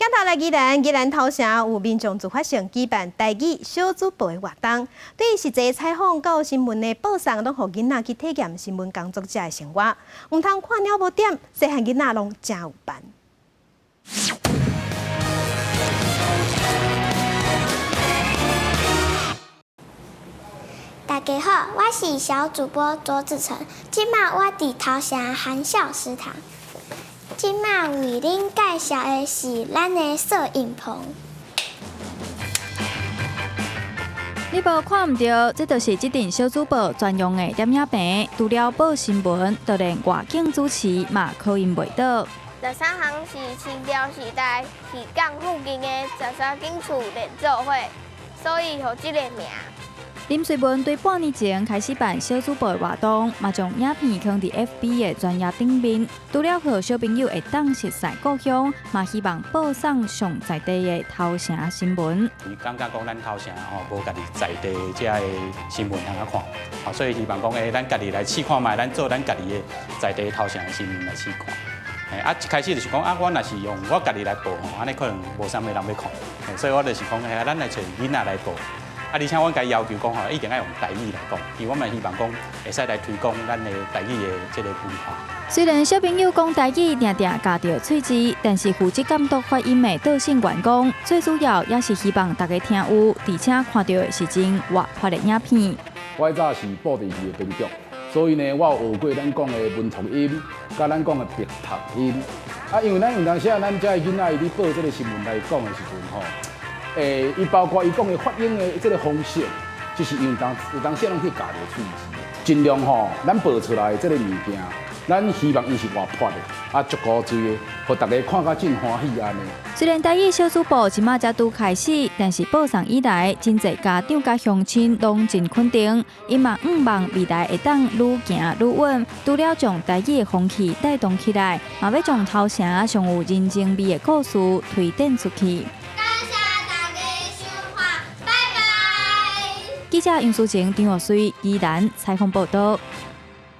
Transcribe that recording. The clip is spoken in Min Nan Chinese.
鏡頭來宜蘭，宜蘭頭城有民眾自發性舉辦台語小主播的活動，對實際採訪到新聞的報送，攏予囡仔去體驗新聞工作者的生活，毋通看鳥無點，細漢囡仔攏誠有範。大家好，我是小主播卓子成，這馬我佇頭城含笑食堂。這馬為恁介紹的是咱的攝影棚。你無看毋著，這就是這陣小主播專用的攝影棚。除了報新聞，就連外景主持嘛可用袂倒。十三行是清朝時代漁港附近的十三間厝連做伙，所以予這个名。林瑞文對半年前開始辦小主播的活動，嘛將影片放佇 FB 的專頁頂面，除了予小朋友會當熟似故鄉，嘛希望報送上在地的頭城新聞。伊感覺講咱頭城吼無家己在地這个新聞通啊看，吼，所以希望講咱家己來試看覓，咱做咱家己的在地頭城的新聞來試看。啊，一開始就是講啊，我若是用我家己來報吼，按呢可能無啥物人欲看，所以我就是講，咱來揣囡仔來報。啊，而且阮共伊要求講吼，一定愛用台語來講，因為我嘛希望講會使來推廣咱的台語的這個文化。雖然小朋友講台語定定咬著喙舌，但是負責監督發音的杜姓員工，最主要也是希望大家聽有，而且看著的是真活潑的影片。我早是布袋戲的編劇，所以呢，我有學過咱講的文讀音，佮咱講的白讀音。啊，因為咱有當時啊，咱遮的囡仔伊咧報這個新聞來講的時陣吼。伊包括伊講的發音的這个方式，就是因為當有當時攏去咬著喙舌，盡量吼，咱報出來的這个物件，咱希望伊是活潑的，啊，足古錐的，予大家看甲真歡喜按呢。雖然台語小主播這馬才拄開始，但是報送以來，真濟家長佮鄉親攏真肯定，𪜶嘛向望未來會當愈行愈穩。除了將台語的風氣帶動起來，嘛欲將頭城上有人情味的故事推展出去。記者楊淑晴、張岳水、宜蘭採訪報導。